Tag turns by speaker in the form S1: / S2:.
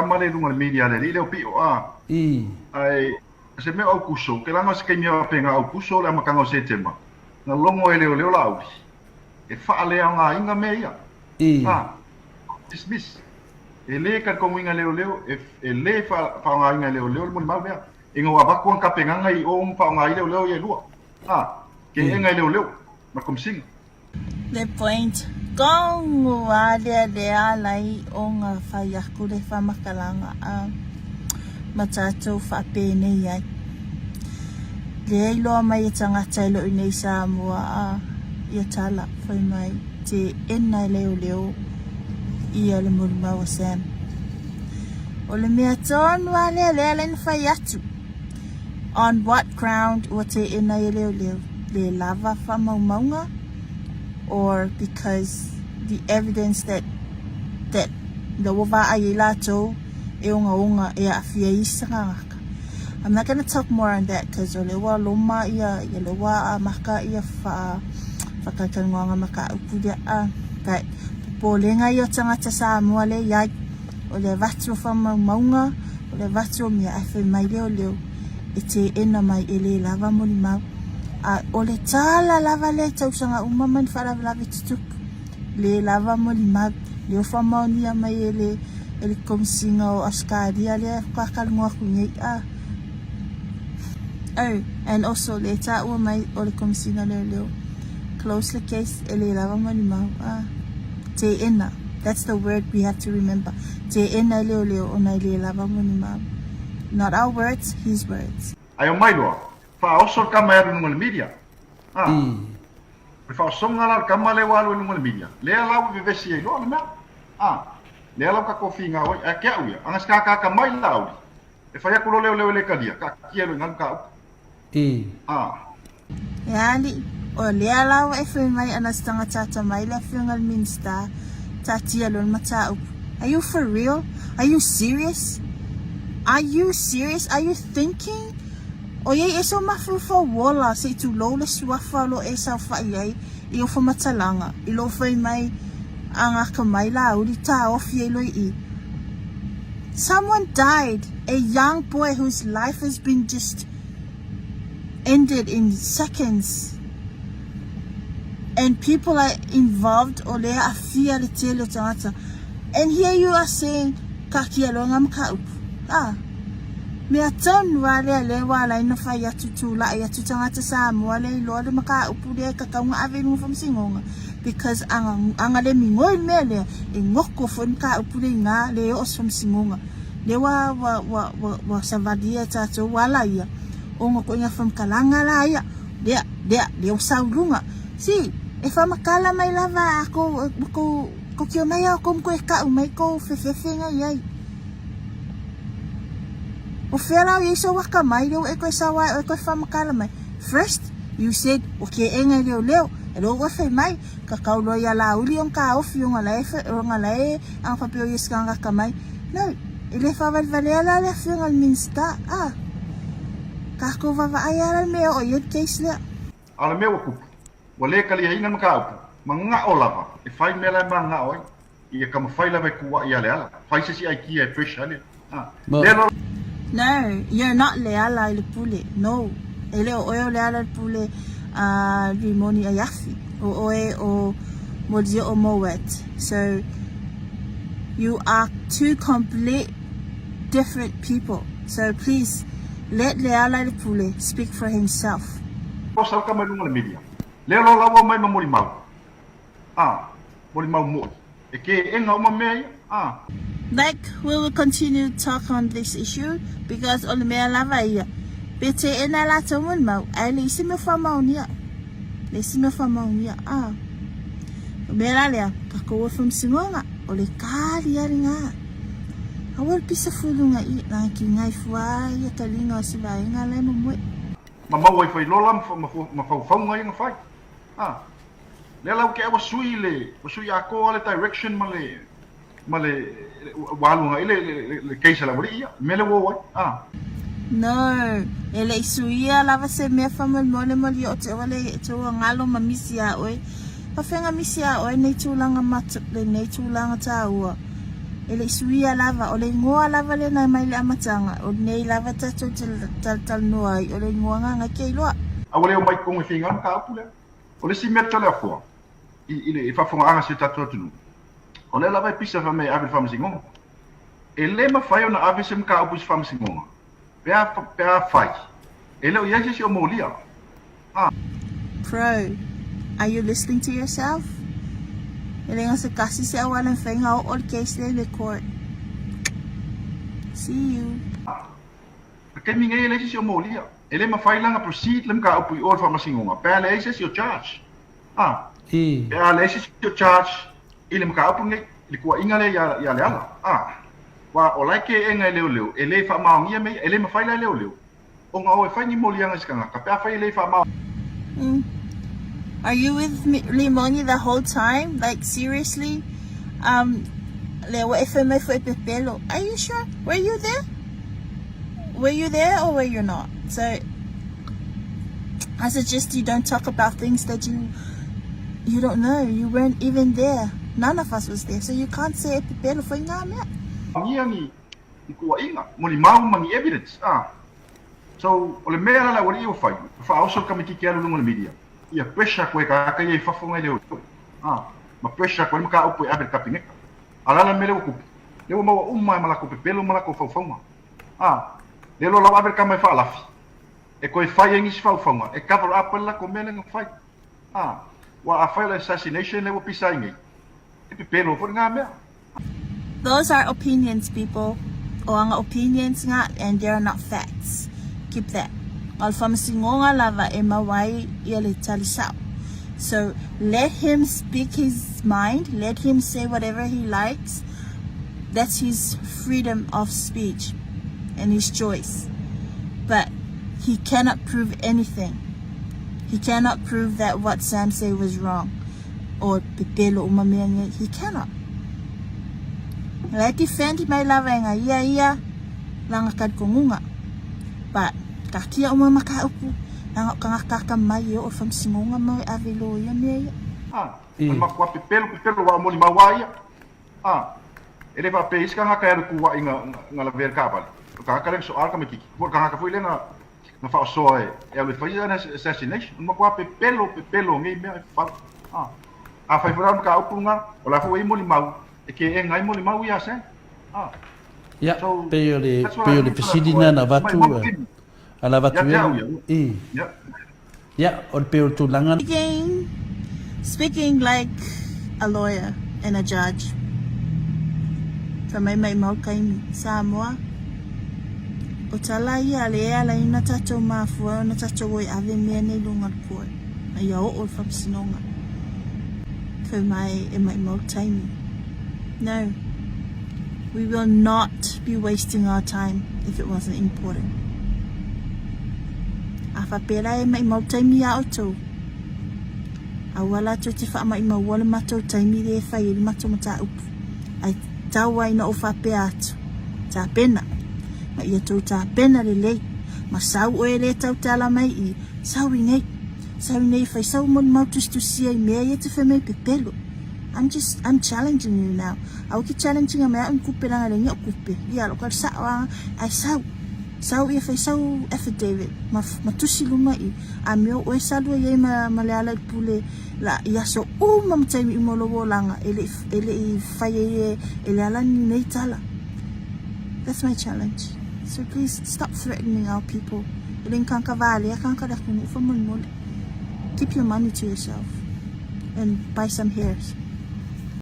S1: Tama lea i luga o le media le alii lea o Pio a. Ae o se mea o Aukuso, ou te laga o se taimi faapena o Aukuso o le amataga o Setema, na logo e leoleo Laauli e faaleaogaina mea ia. A. Dismiss. E le talitonuina e leoleo, e le faaaogaina e leoleo le molimau lea. Ina ua avatu ana tapenaga i o ma faaaoga ai leoleo ia e lua. A. Teena e leoleo ma le Komesina.
S2: Le point Kongu a lea lea alai o nga fai aku le famakalanga a ma tatou faapenei ai. Lea iloa mai e tagata e loi nei Samoa a ia tala fai mai te ena e leoleo ia le molimau a Sam. O le mea tonu a lea lea alai na fai atu. On what ground ua teena e leoleo le lava faamaumauga or because the evidence that that la ua vaai ai latou e ogaoga e aafia ai isi tagata. I'm not gonna talk more on that cause o lea ua loma ia ia lea ua amata ia wha whakataunoaga ma ka upu lea a but popolega ia o tagata Samoa lea iai O le avatu o faamaumauga, o le avatu o mea ae fai mai leoleo e teena mai e le lava molimau. A o le tala lava lea i tausaga uma ma ni faalavelave tutupu, le lava molimau, lea ua faamaonia mai e le e le Komesina o Ausetalia lea faatoa talanoa atu nei a. Oh, and also lea e taua mai o le Komesina o Leoleo, close le case e le lava molimau a. Teena. That's the word we have to remember. Teena e leoleo ona e le lava molimau. Not our words, his words.
S1: Ae omai loa, faaoso le tama e alu i luga o le media. A, o le faaosoga la o le tama lea ua alu i luga o le media, lea la ua vevesi ai loa le mea. A, lea la ua tatou finau ai. Ae te au ia, ana se kakaka mai Laauli, e fai atu loa leoleo e le talia, taatia loa i galu mataupu. A.
S2: E alii, o lea la ua e fai mai ana se tagata atamai le afioga i le Minista, taatia loa le mataupu. Are you for real? Are you serious? Are you serious? Are you thinking? Oiai e so mafaufau ola se i tulou le suafa o lo e saofai ai i o whamatalaga, i lo fai mai a ngaka mai Laauli taofi ai loa i i. Someone died, a young boy whose life has been just ended in seconds and people are involved o lea aafia le tele o tagata and here you are saying ka kia loa nga mataupu ah mea tonu a lea lea ua ala ai na fai atu tulai atu tagata Samoa lea iloa le mataupu lea e tatau na ave i luga faamasinoga because aga aga le migoi le mea lea e goko foi le mataupu lea ina le oo se faamasinoga lea ua ua ua ua ua savalia e tatou ala ia ona koʻi nga faamatalaga la ia lea lea lea ua sau i luga si e faamatala mai lava a kou kou kokio mai a kou ma koe kau mai kou fefefe nga iai o fea la o iai sou akamai lea ua e koe sau ai oe koe faamatala mai first you said o ke enga leoleo e lea ua fai mai Ka kau loa ia Laauli ona taofi ona la e ona la e aga faapea o ia se tagata atamai. No, e le faavalevalea la le afioga i le Minisita. Ah, tatou vaavaai lava la le mea e oo i ai le case lea.
S1: A o le mea ua tupu, ua le taliaina le mataupu, manao lava e fai mea la e manao ai. Ia taumafai lava e tuuai ia Leala. Fai se isi aikia e pressure ai le lea loa.
S2: No, you're not Leala i le pule. No, e le o oe o Leala i le pule a Rimoni Aiafi. O oe o Molioo Mowat. So, you are two complete different people. So, please, let Leala i le pule speak for himself.
S1: Posa uka mai luga o le media. Lea loa la ua omai ma molimau. A, molimau moʻi. E kēʻena uma mea ia, a.
S2: Like we will continue talk on this issue because o le mea lava ia, pe teena latou molimau, ae leai se mea faamaonia. Leai se mea faamaonia, a. O mea la lea, tatou e faamasinoga, o le tali lava lena. Aua le pisa fua i luga i i, leaga ki fua ia taliga o se vaega la e momoe.
S1: Ma maua ai failola ma faufauga ia na fai. A. Lea la ua tea ua sui le, ua sui atoa le direction ma le, ma le, ua alu agai le, le, le case a le aualii ia, le mea lea ua oo ai, a.
S2: No, e le i suia lava se mea faamolemole malie o te ua le te ua galo ma misi iā oe. Faafeaga misi iā oe nei tulaga ma lenei tulaga tāua. E le i suia lava, o le igoa lava lena mai le amataga, o lenei lava tatou te talatalanoa ai, o le igoa Gagaekeiloa.
S1: A ua le omai i totonu e feiga le mataupu lea. O le isi mea Toleafoa, i le faafofogaaga a si o tatou atunuu, o lea lava e pisa fai mai e ave i le faamasinoga. E le mafai ona ave se mataupu i se faamasinoga pe a, pe a fai e le o i ai se isi o molia. A.
S2: Pro, Are you listening to yourself? E le gasegase se auala e mafai ona oo le case lea i le court. See you.
S1: Le taimi nei e leai se isi o molia. E le mafai la ona proceed le mataupu i o i le faamasinoga pe a leai se isi o charge. A. Pe a leai se isi o charge i le mataupu lenei, i le tuuaiga lea ia, ia Leala. A. Aua o la e keena e leoleo, e le faamaonia mea ia. E le mafai la e leoleo ona o e fai ni moliaga i se tagata pe afai e le faamaonia.
S2: Are you with me, Limoni the whole time? Like seriously? Um, lea ua e fai mai foi pepelo. Are you sure? Were you there? Were you there or were you not? So I suggest you don't talk about things that you you don't know. You weren't even there. None of us was there. So you can't say e pepelo foi ngā mea.
S1: Ngia ni ni kuaiga, mo ni mau ma ni evidence. Ah. So, o le mea la le aualii ua fai, ua faaoso le kamititi alu i luga o le media, ia pressure koe tagata ia i fafo ngai leoleo, ah, ma pressure koe le mataupu e ave i le Kapeneta. A o le a le mea lea ua tupu? Lea ua maua uma ai ma latou pepelo ma latou faufauga. Ah, lea loa la ua ave le tama e faalafi, e toe fai ai nisi faufauga e cover up ai le latou mea lea na fai. Ah, ua afai o le assassination lea ua pisa ai nei, e pepelo foi lena mea.
S2: Those are opinions people. O aga opinions nga and they are not facts. Keep that. O le faamasinoga lava e mau ai ia le tali sao. So let him speak his mind, let him say whatever he likes. That's his freedom of speech and his choice. But he cannot prove anything. He cannot prove that what Sam say was wrong. Or pepelo uma mea nei. He cannot. La e defend mai lava e nga ia ia langa kalikongunga. But ka kia uma ma ka upu, langa o kangaka aka mai e o whamsingonga mau e ave lo ia mea ia.
S1: A, o le makua pepelo, pepelo wa o molimau a ia. A, e le faapea isi kangaka e alu kuaʻi nga, nga lavea le kaavale. O le kangaka lea na soa le tamaititi. Po o le kangaka foi lea na, na faaosoa e, e alu e fai ana assassination. O le matua pepelo, pepelo o nei mea e fau. A, afai foi la o le mataupu lena, o la foi ua i ai molimau, e keena ai molimau ia Sam. A,
S3: Ia,
S1: so,
S3: pei o le,
S1: that's what
S3: pei
S1: I
S3: o le
S1: mean,
S3: fesili lena na avatu,
S1: Mai, mai,
S3: a na avatu
S1: Ia te au
S3: e,
S1: ia.
S3: i.
S1: Ia.
S3: Ia, o le pei o le tulaga.
S2: Speaking, speaking like a lawyer and a judge. Fai mai mai mau kaimi, Samoa. O tala ia le e ala ina tatou mafua ona tatou o e ave mea nei lunga le court. A ia oo le faamasinoga. Fai mai e mai mau taimi. No. We will not be wasting our time if it wasn't important. A whapera e maimau taimi a outou. Aua latou te whaamaimaua le matou taimi le e whai e le matou mataupu. Ai tau ai na o whapea atu. Tapena. Ma ia tou tapena lelei. Ma sau oe le tautala mai i sau i nei. Sau i nei whai sau mo le mau tusitusia i mea ia te whai mai pepelo. I'm just, I'm challenging you now. Aua ke challenge inga mai au ni kupe langa le ngia o kupe. Ia lo ka sao anga ai sau. Sau ia fai sau affidavit ma ma tusi luma i a mea oe salu ai ma ma le ala i pule la i aso uma ma taimi uma o lou olaga e le e le i fai ai e e le ala ni nei tala. That's my challenge. So please stop threatening our people. E le kanka valea kanka le atunuu faamolemole. Keep your money to yourself and buy some hairs.